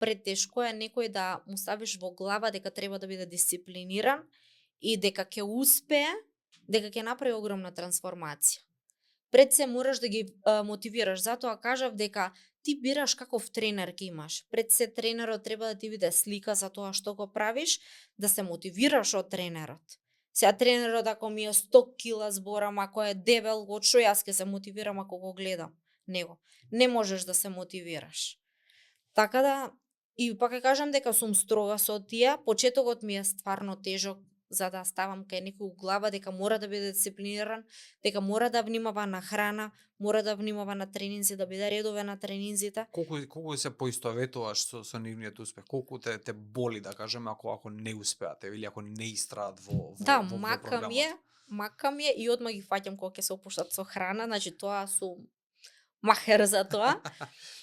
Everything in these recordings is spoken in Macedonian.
претешко е некој да му ставиш во глава дека треба да биде дисциплиниран и дека ќе успее, дека ќе направи огромна трансформација. Пред се мораш да ги мотивираш, затоа кажав дека ти бираш каков тренер ќе имаш. Пред се тренерот треба да ти биде слика за тоа што го правиш, да се мотивираш од тренерот. Сега тренерот ако ми е 100 кила зборам, ако е дебел, од што јас ќе се мотивирам ако го гледам него. Не можеш да се мотивираш. Така да, и пак ќе кажам дека сум строга со тие, почетокот ми е стварно тежок за да ставам кај некој у глава дека мора да биде дисциплиниран, дека мора да внимава на храна, мора да внимава на тренинзи, да биде редовен на тренинзите. Колку се поистоветуваш со нивниот успех? Колку те боли да кажеме ако не успеат или ако не истраат Да, во мака програмот? ми е и одма ги фаќам кога ќе се опуштат со храна, значи тоа сум махер за тоа.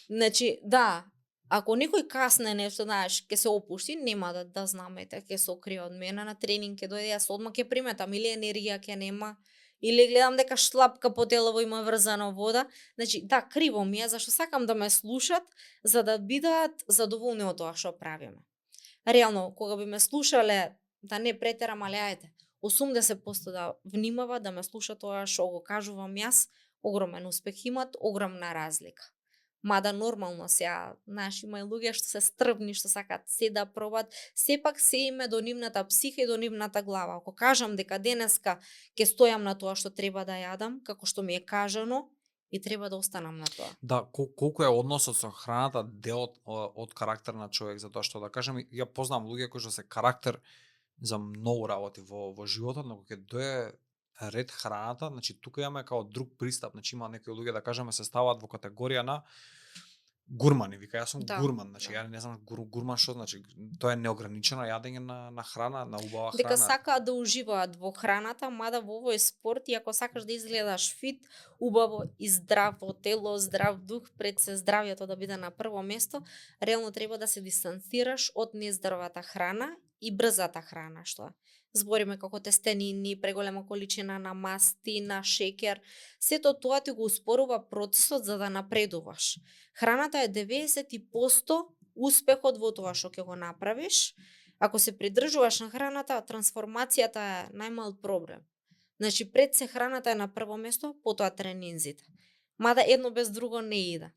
Значи, да, ако некој касне нешто, знаеш, ќе се опушти, нема да знамете, ќе се окрие од мене на тренинг, ќе дојде, јас одма ќе приметам, или енергија ќе нема, или гледам дека шлапка по телово има врзано вода. Значи, да, криво ми е, зашто сакам да ме слушат, за да бидат задоволни од тоа што правиме. Реално, кога би ме слушале, да не претерам, али ајде, 80% да внимава, да ме слуша тоа што го кажувам јас, огромен успех имат, огромна разлика. Мада нормално сега, знаеш, има и луѓе што се стрбни, што сакаат се да пробат, сепак се име до нивната психа и до нивната глава. Ако кажам дека денеска ќе стојам на тоа што треба да јадам, како што ми е кажано, и треба да останам на тоа. Да, колку е односот со храната дел од карактер на човек, затоа што да кажем, ја познам луѓе кои што се карактер за многу работи во животот, но кога ќе дое ред храната, значи тука имаме као друг пристап, значи има некои луѓе да кажеме се ставаат во категорија на гурмани, вика јас сум Да, гурман, значи да. ја не знам гурман што значи, тоа е неограничено јадење на храна, на убава Дека храна. сакаат да уживаат во храната, мада во овој спорт и ако сакаш да изгледаш фит, убаво и здраво тело, здрав дух, пред се здравјето да биде на прво место, реално треба да се дистанцираш од нездравата храна и брзата храна, што збориме како тестенини, преголема количина на масти, на шеќер, сето тоа ти го успорува процесот за да напредуваш. Храната е 90% успехот во тоа што ќе го направиш. Ако се придржуваш на храната, трансформацијата е најмал проблем. Значи, пред се храната е на прво место, потоа тренинзите. Мада едно без друго не иде.